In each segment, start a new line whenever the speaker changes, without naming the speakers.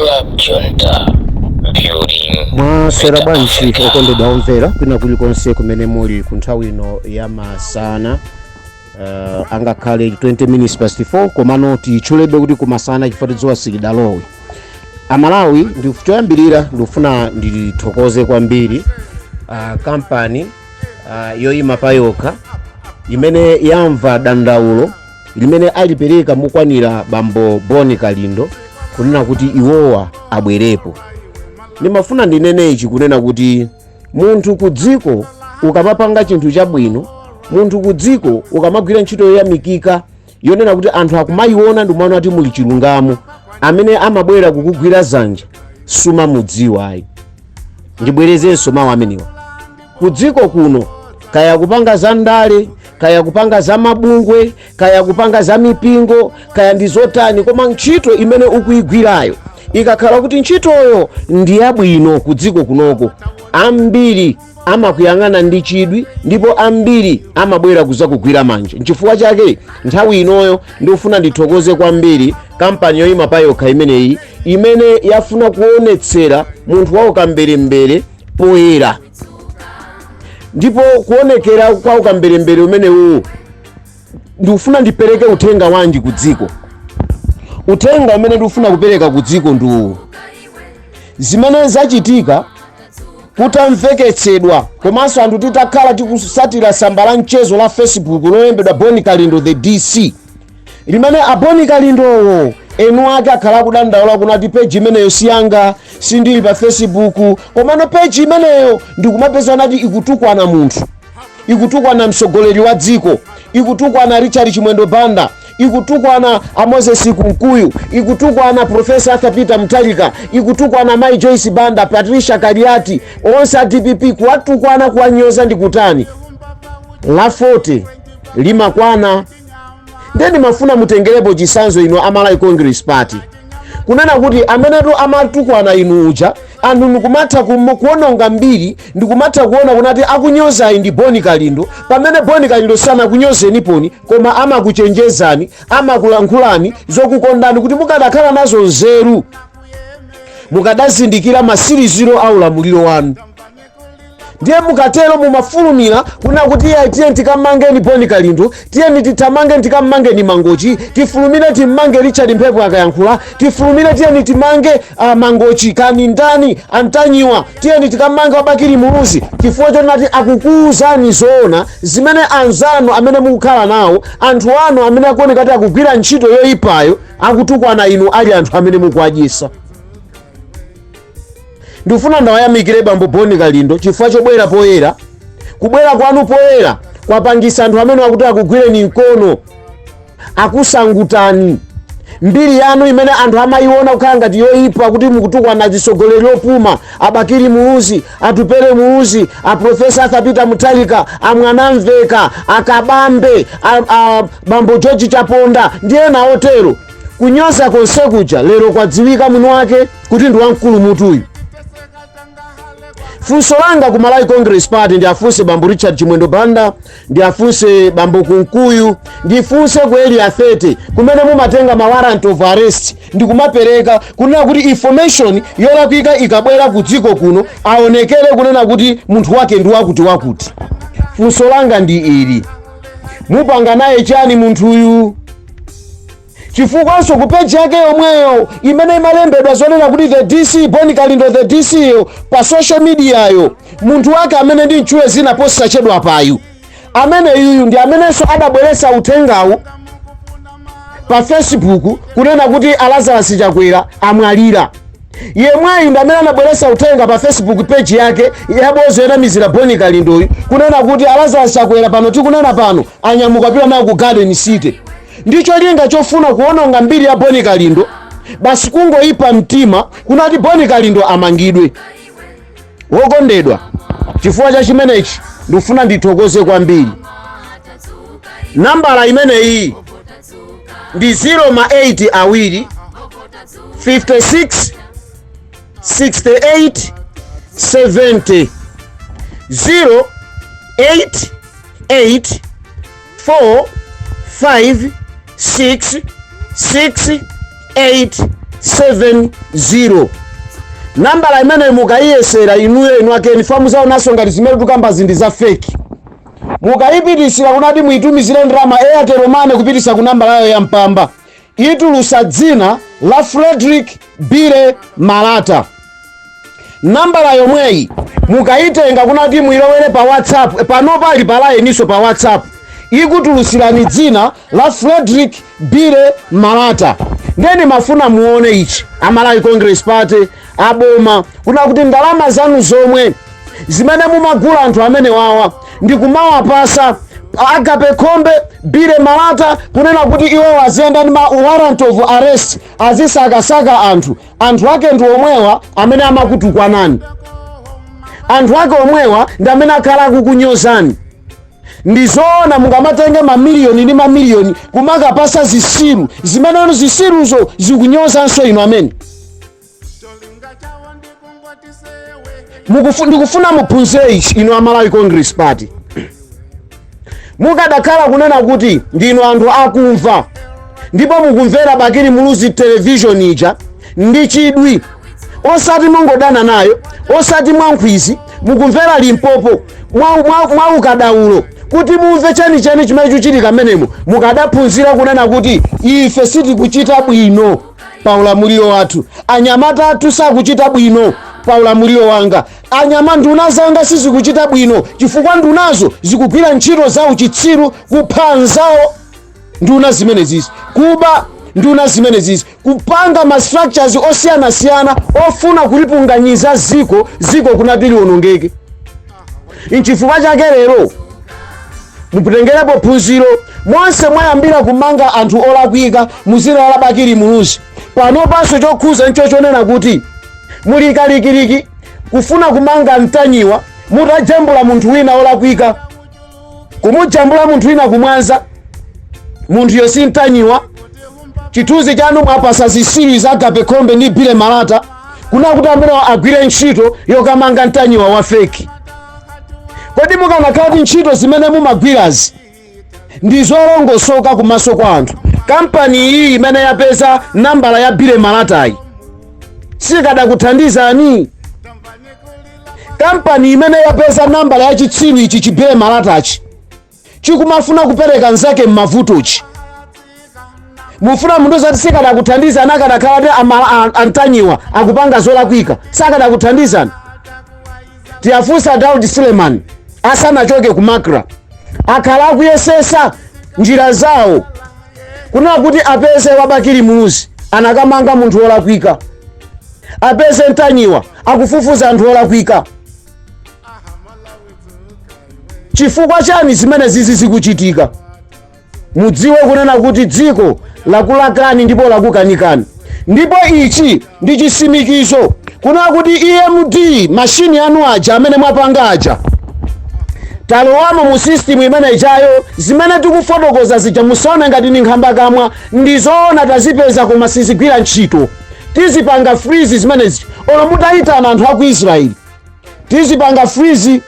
Club Junta, building
Mwaswera
better
bwanji,
Africa.
okondedwa omvera kwina kulikonse kumene muli ku nthawi ino ya masana? Angakhale 20 minutes past 4, komano titchulebe kuti kumasana chifukwa dzuwa silidalowe. Amalawi, choyambirira ndikufuna ndithokoze kwambiri kampani yoyima payokha imene yamva dandaulo limene alipereka mokwanira bambo Boni Kalindo kunena kuti iwowa abwerepo. Ndimafuna ndinene ichi, kunena kuti munthu ku dziko ukamapanga chinthu chabwino, munthu ku dziko ukamagwira ntchito yoyamikika, yonena kuti anthu akumayiona ndikumaona kuti muli chilungamo, amene amabwera kukugwira zanja sumamudziwa ayi. Ndibwerezenso mawu amenewa: ku dziko kuno, kaya kupanga za ndale, kaya kupanga za mabungwe, kaya kupanga za mipingo, kaya ndi zotani, koma ntchito imene ukuyigwirayo ikakhala kuti ntchitoyo ndi yabwino ku dziko kunoko, ambiri amakuyang'ana ndi chidwi ndipo ambiri amabwera kuzakugwira manja. Nchifukwa chake nthawi inoyo ndikufuna ndithokoze kwambiri kampani yoyima payokha imeneyi imene yafuna kuonetsera munthu wawo kamberembere poyera. Ndipo kuonekera kwa ukamberembere umenewu, ndikufuna ndipereke uthenga wanji ku dziko? Uthenga umene ndikufuna kupereka ku dziko ndi uwu: zimene zachitika kutamveketsedwa, komanso anthu titakhala tikusatira tsamba la mchezo la Facebook lolembedwa Boni Kalindo the DC, limene aboni Kalindowo enu ake akhala akudandaula kunati peji imeneyo siyanga, sindili pa Facebook, komano peji imeneyo ndikumapeza nati ikutukwana munthu, ikutukwana mtsogoleri wa dziko, ikutukwana Richard Chimwendo Banda, ikutukwana a Moses Kunkuyu, ikutukwana Profesa Arthur Peter Mutharika, ikutukwana Mai Joyce Banda, Patricia Kaliati, onse a DPP, kuwatukwana, kuwanyoza ndi kutani. La 40 limakwana. Ndiye ndimafuna mutengerepo chitsanzo inu a Malawi Congress Party, kunena kuti amenetu amatukwana inu uja, anthu ndikumatha kuononga mbiri, ndikumatha kuona kunati akunyozayi ndi Boni Kalindo, pamene Boni Kalindo sanakunyozeni poni, koma amakuchenjezani, amakulankhulani zokukondani kuti mukadakhala nazo nzeru mukadazindikira masiriziro a ulamuliro wanu. Ndiye mukatero mumafulumira kuna kuti iye, tiye tikamangeni Boni Kalindo, tiyeni tithamangeni tikammangeni Mangochi, tifulumire timmange Richard Mphepo akayankhula, tifulumire tiyeni timange Mangochi kani ndani Antanyiwa, tiyeni tikamange wabakiri Muluzi, chifukwa chonati akukuwuzani zoona zimene anzanu amene mukukhala nawo, anthu anu amene akuoneka kuti akugwira ntchito yoyipayo, akutukwana inu ali anthu amene mukuwadyesa. Ndikufuna ndawayamikire bambo Boni Kalindo chifukwa chobwera poyera. Kubwera kwanu poyera kwapangisa anthu amene akuti akugwireni mkono, akusangutani mbiri yanu imene anthu amayiona kukhala ngati yoyipa, kuti mukutukwana atsogoleri opuma, abakiri Muluzi, atupere Muluzi, aprofesa Arthur Peter Mutharika, amwanamveka, akabambe, bambo George Chaponda ndi ena otero. Kunyoza konse kuja lero kwadziwika mwini wake kuti ndi wamkulu mutuyu. Funso langa ku Malawi Congress Party, ndi afunse bambo Richard Chimwendo Banda, ndi afunse bambo Kunkuyu, ndifunse ku Area 30 kumene mumatenga ma warrant of arrest ndikumapereka, kunena kuti information yolakwika ikabwera ku dziko kuno aonekere kunena kuti munthu wake ndi wakuti wakuti. Funso langa ndi ili: mupanga naye chani munthuyu? Chifukwanso ku peji yake yomweyo imene imalembedwa zonena kuti the DC, Boni Kalindo the DC yo, pa social media yo, munthu wake amene ndi mtchule zina posachedwa payu, amene yuyu ndi amenenso adabweretsa uthengawu pa Facebook kunena kuti Alazarus Chakwera amwalira. Yemweyu ndi amene anabweretsa uthenga pa Facebook page yake yabozo yonamizira Boni Kalindoyu kunena kuti Alazarus Chakwera pano tikunena pano anyamuka pita nawo ku Garden City, ndicho linga chofuna kuononga mbiri ya Boni Kalindo, basi kungoyipa mtima kunati Boni Kalindo amangidwe. Wokondedwa, chifukwa cha chimenechi ndikufuna ndithokoze kwambiri. Nambala imeneyi ndi 0 ma 8 awiri 56 68 70, 0 8 8 4 5 6 6 8 70. Nambala imene mukayiyesera inuyo inu akeni famuzaonanso ngati zimene tukambazi ndi za fake. Mukayipitisira kunati muyitumizire ndalama Airtel Money kupitisa ku nambala yayo ya Mpamba, itulusa dzina la Frederick Billy Malata. Nambala yomweyi mukayitenga kunati muyilowere pa WhatsApp, pano pali palayeniso pa WhatsApp, ikutulusirani dzina la Frederick Billy Malata. Ndeni mafuna muone ichi, Amalawi Congress Party, aboma, kuna kuti ndalama zanu zomwe zimene mumagula anthu amene wawa ndi kumawapasa Agape Khombe, Billy Malata, kunena kuti iwo aziyenda ndi ma warrant of arrest, azisakasaka anthu, anthu ake ndi omwewa amene amakutukwanani, anthu ake omwewa ndi amene akhala akukunyozani. Ndizoona mungamatenge mamiliyoni ndi mamiliyoni kumakapasa zisiru zimeneno, zisiruzo zikunyozanso inu amene ndikufuna muphunzire ichi, inu Amalawi Congress Party. Mukadakhala kunena kuti ndinu anthu akumva ndipo mukumvera Bakili Muluzi Television ija ndi chidwi, osati mungodana nayo, osati mwankhwizi, mukumvera Limpopo mwa ukadaulo kuti mumve chenicheni chimene chikuchitika mmenemo, mukadaphunzira kunena kuti ife sitikuchita bwino pa ulamuliro wathu, anyamata athu sakuchita bwino pa ulamuliro wanga, anyama nduna zanga sizikuchita bwino, chifukwa ndunazo zikugwira ntchito za uchitsiru, kupha anzawo, nduna zimene zizi kuba, nduna zimene zizi kupanga ma structures osiyanasiyana ofuna kulipunganyiza ziko, ziko kunati liwonongeke. Nchifukwa chake lero mutengerepo phunziro. Monse mwayambira kumanga anthu olakwika muzina la Bakili Muluzi, pano panso chokhuza ncho chonena kuti muli kalikiliki kufuna kumanga Mtanyiwa mutajambula munthu wina olakwika, kumujambula munthu wina kumwanza, munthuyo si Mtanyiwa. Chithunzi chanu mwapasa zisilu za Agape Khombe ndi Billy Malata kuna kuti amene agwire ntchito yokamanga Mtanyiwa wa fake. Kodi mukanakhala kuti ntchito zimene mumagwirazi ndi zolongosoka kumaso kwa anthu, kampani iyi imene yapeza nambala ya Billy Malatayi sikadakuthandizani? Kampani imene yapeza nambala ya chitsiru ichi chi Billy Malatachi chikumafuna kupereka nzake m'mavutochi, mufuna munthu zati sikadakuthandizani? Akadakhala kuti Antanyiwa akupanga zolakwika, sakadakuthandizani? Tiyafunsa Daud Suleiman, asanachoke ku MACRA akhala akuyesesa njira zawo kunena kuti apeze wabakili Muluzi, anakamanga munthu wolakwika, apeze Mtanyiwa, akufufuza anthu olakwika. Chifukwa chani zimene zizi zikuchitika? Mudziwe kunena kuti dziko lakulakani ndipo lakukanikani, ndipo ichi ndi chisimikizo kunena kuti EMD mashini anu aja amene mwapanga aja, talowamo mu system imene ichayo. Zimene tikufotokoza zija musaone ngati ni nkhambakamwa, ndizoona, tazipeza koma sizigwira ntchito. Tizipanga freeze zimenezi, olo mutayitana anthu aku Israeli, tizipanga freeze.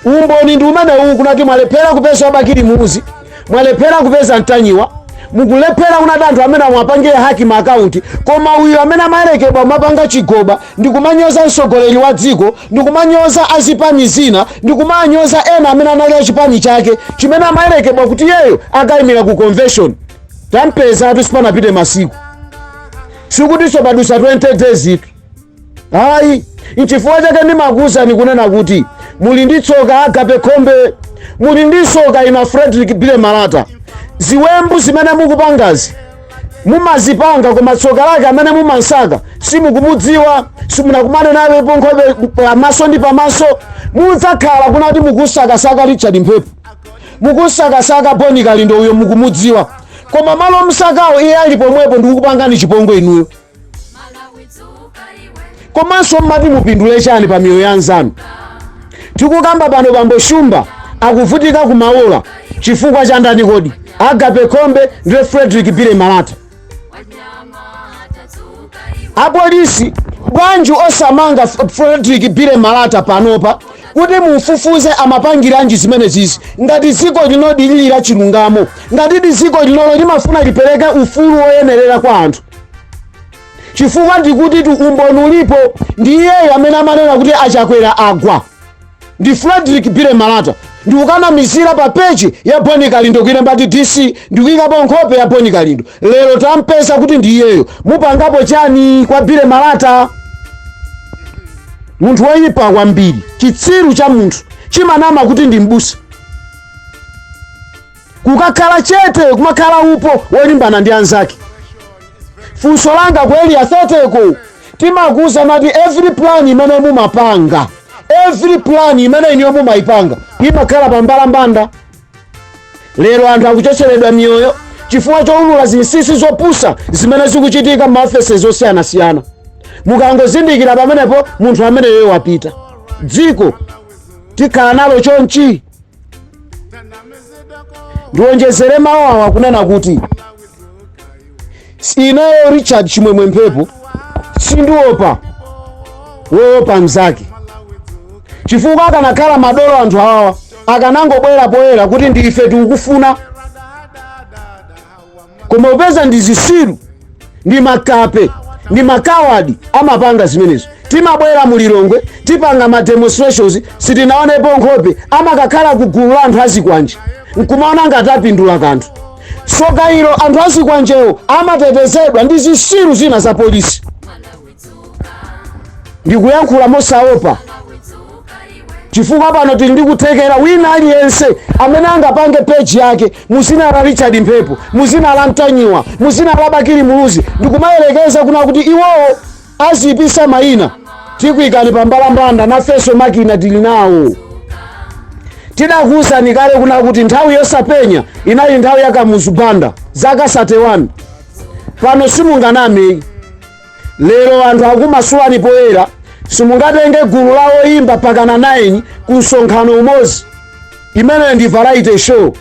Umboni ndi umene uwu, kunati mwalephera kupeza Bakili Muluzi, mwalephera kupeza Mtanyiwa, mukulephera kunati anthu amene amwapangire hack ma account, koma uyu amene amayerekedwa mapanga chigoba ndikumanyoza mtsogoleri wa dziko, ndikumanyoza azipani zina, ndikumanyoza ena amene anali achipani chake chimene amayerekedwa kuti iyeyo akayimira ku convention, tampeza atu. Sipanapite masiku, sikutinso padusa 20 days itu, ayi. Nchifukwa chake ndimakuwuzani kunena kuti muli ndi tsoka Agape Khombe, muli ndi tsoka ina Frederick Billy Malata. Ziwembu zimene mukupangazi mumazipanga, koma tsoka lake amene mumansaka simukumudziwa, simunakumane naye nkhope pamaso ndi pamaso. Mudzakhala kunati mukusakasaka Richard Mphepo, mukusakasaka Boni Kalindo, uyo mukumudziwa, koma malo msakawo iye ali pomwepo ndikukupangani chipongwe inuyo. Komanso mmati mupindule chani pa miyoyo ya anzanu? Tikukamba pano, bambo Shumba akuvutika kumaola chifukwa cha ndani kodi? Agape Khombe ndiye Frederick Billy Malata. Apolisi bwanji osamanga Frederick Billy Malata panopa kuti mufufuze amapangiranji zimene zizi? Ngati dziko lino lilira chilungamo, ngati dziko linolo limafuna lipereke ufulu woyenerera kwa anthu. Chifukwa ndikuti tu umboni ulipo, ndi iyeyo amene amanena kuti aChakwera agwa, ndi Frederick Billy Malata, ndikukanamizira pa page ya Boni Kalindo, kuilemba ti DC, ndikuyikapo nkhope ya Boni Kalindo. Lero tampeza kuti ndi iyeyo. Mupangapo chani kwa Billy Malata? Munthu woyipa kwambiri, chitsiru cha munthu, chimanama kuti ndi mbusa, kukakhala chete kumakhala upo wolimbana ndi anzake. Funso langa ku Area 30 ko, timakuza mati every plan imene mumapanga, every plan imene iniyo mumayipanga imakhala pambalambanda. Lero anthu akuchotseredwa miyoyo chifukwa choulula zinsinsi zopusa zimene zikuchitika m'maofesi osiyanasiyana. Mukangozindikira pamenepo, munthu ameneyo wapita. Dziko tikhala nalo chonchi? Ndiwonjezere mawu awa kunena kuti ineyo Richard Chimwemwe Mphepo sindiopa woopa mzake, chifukwa akanakhala madolo anthu awawa akanangobwera poyera kuti ndife tikukufuna. Koma upeza ndi zisilu, ndi makape, ndi makawadi amapanga zimenezo. Timabwera mu Lilongwe, tipanga ma demonstrations, sitinaonepo nkhope. Amakakhala ku gulu la anthu azikwanje nkumaona ngati apindula kanthu. Soka ilo, anthu azikwanjewo amatetezedwa ndi zisilu zina za polisi. Ndikuyankhula mosaopa chifukwa pano tili ndi kuthekera. Wina aliyense amene angapange page yake muzina la Richard Mphepo, muzina la Mtanyiwa, muzina la Bakili Muluzi, ndikumayerekeza kuna kuti iwowo aziyipisa mayina, tikuyikani pambalambanda. Nafenso makina tili nawo. Tidakuwuzani kale kuna kuti nthawi yosapenya inali nthawi ya Kamuzu Banda, zaka 31. Pano simunganame. Lero anthu akumasulani poyera. Simungatenge gulu la oyimba pakana 9 ku msonkhano umodzi. Imeneyo ndi variety show.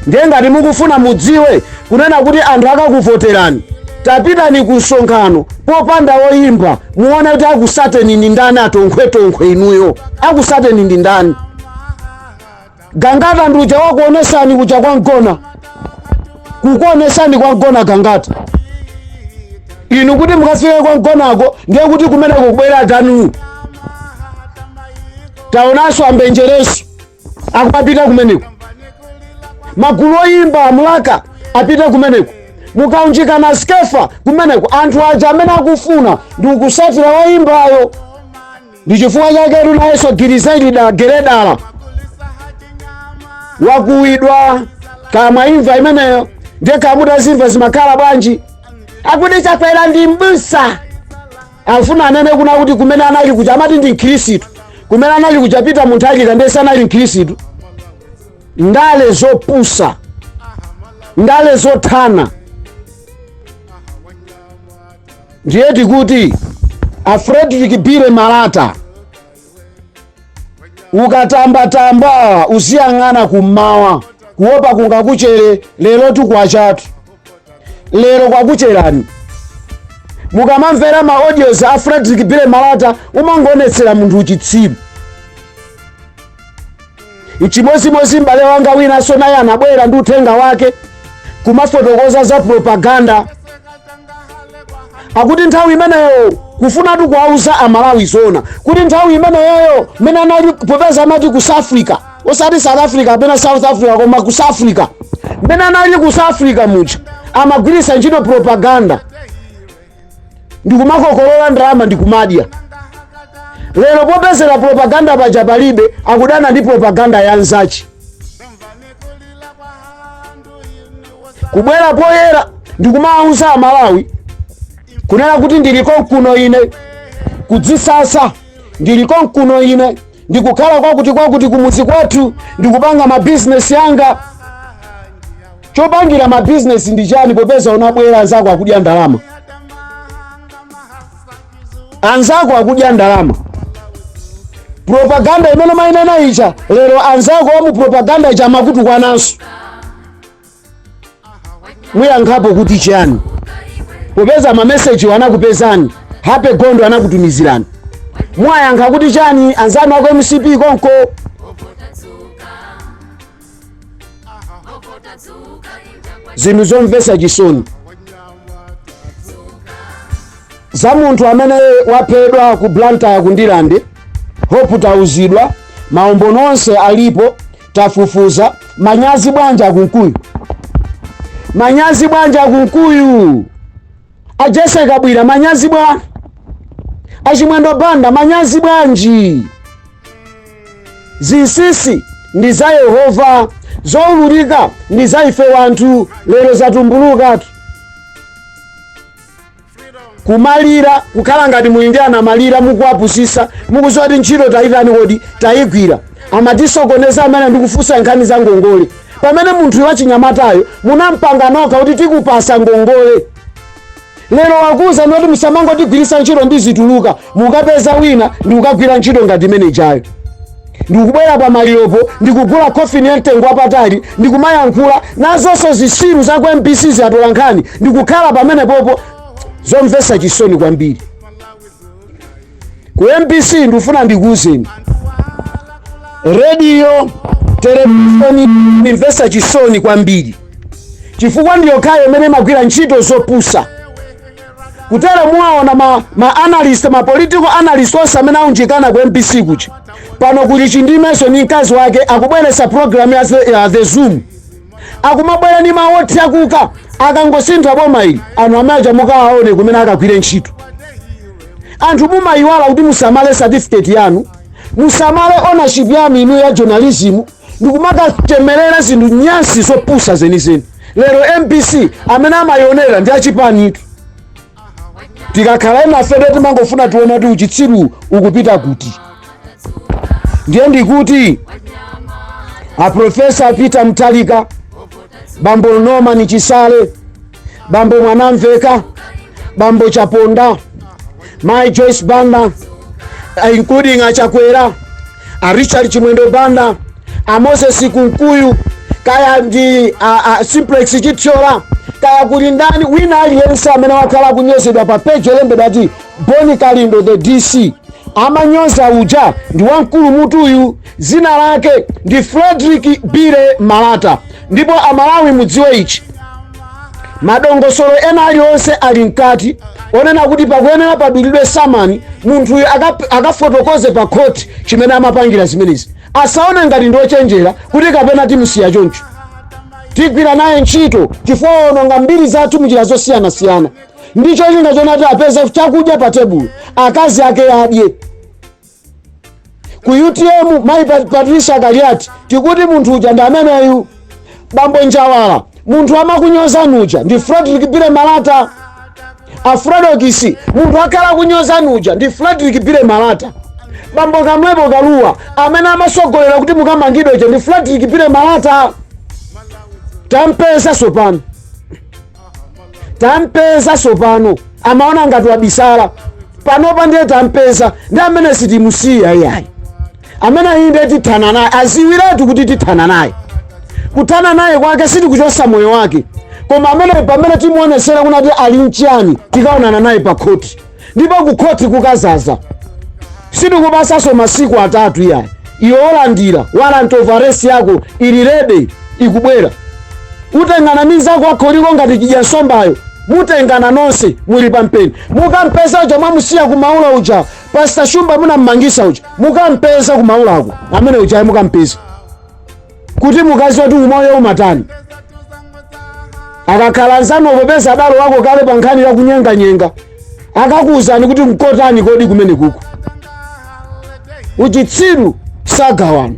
Ndiye ngati mukufuna mudziwe kunena kuti anthu akakuvoterani, tapitani ku msonkhano popanda woyimba, muone kuti akusateni ndi ndani. Atonkhwetonkhwe inuyo, akusateni ndi ndani? Gangata ndi uja wakuonesani kuja kwa mgona, kukuonesani kwa mgona Gangata. Inu kuti mukafike kwa mgonako, ndiye kuti kumeneko kubwera danu. Taonanso ambenjereso akumapita kumeneko, magulu oyimba amulaka apite kumeneko, mukaunjikana Skefa kumeneko. Anthu aja amene akufuna ndi ukusatira woyimbayo. Ndi chifukwa chaketu nayenso Girizalida Geredala wakuwidwa. Kaya imva imeneyo, ndiye kamutazimva zimakhala bwanji? Akuti Chakwera ndi mbusa. Afuna anene kuna kuti kumene anali kuja amati ndi mkhirisitu, kumene anali kuja Peter Mutharika ndiye sanali mkhirisitu. Ndale zopusa, ndale zothana. Ndiye tikuti a Frederick Billy Malata, ukatambatamba uziyang'ana kummawa, kuopa kungakuchere. Lero tukwachatu, lero kwakucherani. Mukamamvera ma audios a Frederick Billy Malata, umangoonetsera munthu uchitsiru. Chimodzimodzi m'bale wanga winanso naye anabwera ndi uthenga wake kumafotokoza za propaganda. Akuti nthawi imeneyo, kufunatu kuwauza Amalawi zona kuti nthawi imeneyoyo mene anali, popeza amati ku South Africa, osati South Africa kapena South Africa, koma ku South Africa, mene anali ku South Africa muja amagwiritsa ntchito propaganda ndikumakokolola ndalama ndikumadya. Lero popezera propaganda paja palibe, akudana ndi propaganda ya nzachi. Kubwera poyera ndikumawuza Amalawi kunena kuti ndiliko kuno ine, kudzisasa, ndiliko kuno ine, ndikukhala kwakuti kwakuti kumuzi kwathu, ndikupanga mabizinesi yanga. Chopangira mabizinesi ndi chani popeza unabwera anzako akudya ndalama? Anzako akudya ndalama. Propaganda imene mayinena ija, lero anzako wa mu propaganda ija amakutukwananso. Muyankhapo kuti chani popeza mameseji anakupezani, Happy Gondo anakutumizirani? Mwayankha kuti chani anzanu ako MCP konko? Zinthu zomvetsa chisoni. Za munthu amene waphedwa ku Blantyre, ku Ndilande, Hope, tauzidwa, maumboni onse alipo, tafufuza. Manyazi bwanji akunkuyu? Manyazi bwanji akunkuyu? Ajese Kabwira, manyazi bwa? Achimwendo Banda, manyazi bwanji? Zinsinsi ndi za Yehova, zoululika ndi za ife wanthu. Lero zatumbulukatu. Kumalira kukhala ngati muli ndi anamalira, mukuwapusisa, mukuziwa kuti ntchito tayitani kodi tayigwira. Amatisokoneza amene ndikufunsa nkhani za ngongole, pamene munthu wachinyamatayo munampanga nokha kuti tikupasa ngongole. Lero wakuza ndoti musamangotigwirisa ntchito ndi zituluka, mukapeza wina ndikukagwira ntchito ngati imene ijayo. Ndikubwera pa maliropo, ndikugula coffin ya mtengo wapatali, ndikumayankhula nazonso zisiru za ku MBC, zatola nkhani, ndikukhala pamene popo. Zomvetsa chisoni kwambiri. Ku MBC, ndikufuna ndikuwuzeni, rediyo, televishoni, ndimvetsa chisoni kwambiri chifukwa ndiyokhayo imene imagwira ntchito zopusa kutero. Muwaona ma analyst, ma political analyst onse amene aunjikana ku MBC kuchi. Pano kuli Chindimenso ni mkazi wake akubweretsa program ya the Zoom, akumabwera ndi mawu akuka. Akangosintha boma ili, anthu amaja mukawaone kumene akagwire ntchito. Anthu mumayiwala kuti musamale certificate yanu, musamale ownership yanu inu ya journalism, ndikumakachemerera zinthu nyansi zopusa zenizeni. Lero MBC amene amayionera ndi achipanitu. Tikakhala inafedo timangofuna tione kuti uchitsiru ukupita kuti. Ndiye ndikuti aprofesa Peter Mtalika, bambo Norman Chisale, bambo Mwanamveka, bambo Chaponda, mai Joyce Banda, including achakwera, a Richard Chimwendo Banda, a Moses Kunkuyu, kaya ndi a Simplex Chithyola, kaya kuli ndani wina aliyense amene wakhala kunyozedwa pa page yolembedwa ati Boni Kalindo the DC, amanyoza uja ndi wamkulu mutuyu, zina lake ndi Frederick Bire Malata. Ndipo Amalawi mudziwe ichi, madongosolo ena aliwonse ali mkati onena kuti pakuyenera padulidwe samani, munthuyu akafotokoze pa khoti chimene amapangira zimenezi. Asaone ngati ndiochenjera kuti kapena timusiya choncho. Tigwira naye ntchito chifukwa waononga mbiri zathu munjira zosiyanasiyana ndi cholinga chonati apeze chakudya pa tebulo, akazi ake adye. Ku UTM, mayi Patricia Kaliati, tikuti munthu uja ndi ameneyu. Bambo Njawala, munthu amakunyozani uja ndi Frederick Bire Malata. Afredokisi, munthu akhala kunyozani uja ndi Frederick Bire Malata. Bambo Kamlepo Kaluwa, amene amasogolera kuti mukamangidwe uja ndi Frederick Bire Malata. Tampeza sopano, tampeza sopano. Amaona ngati wabisala, panopa ndiye tampeza. Ndi amene sitimusiya iyayi, amene inde tithana naye. Aziwiretu kuti tithana naye. Kuthana naye kwake sitikuchosa moyo wake, koma amene pamene timuonesera kunati ali mchiyani, tikaonana naye pa khoti, ndipo ku khoti kukazaza. Sitikupasaso masiku 3 iyayi. Iwe olandira warrant of arrest yako ili ready, ikubwera. Utengana ndi nzako akholiko ngati chidya nsombayo, mutengana nonse muli pampeni. Mukampeza uja mwamusiya kumaula uja, Pastor Shumba munammangisa uja, mukampeza kumaulako amene uja, mukampeza kuti mukaziwa kuti umoyo umatani. Akakhala nzanu popeza adalo wako kale pa nkhani ya kunyenganyenga, akakuwuzani kuti mkotani kodi kumene kuku. Uchitsiru sagawana.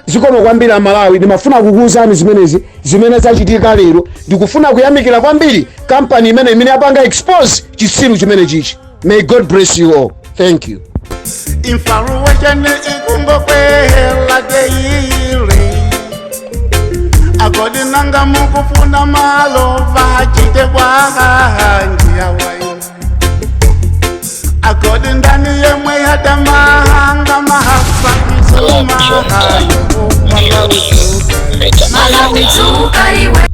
Zikomo kwambiri Amalawi, ndimafuna kukuwuzani zimenezi zimene zachitika lero. Ndikufuna kuyamikira kwambiri kampani imene yapanga expose chitsiru chimene chichi. May God bless you all. Thank you.
Inflation ikungokwela daily. Akodi nanga mukufuna malova chite bwanji yawayo? Akodi ndani yemwe yadamanga
Club Junta, building better
Malawi
Africa.
dzuka iwe.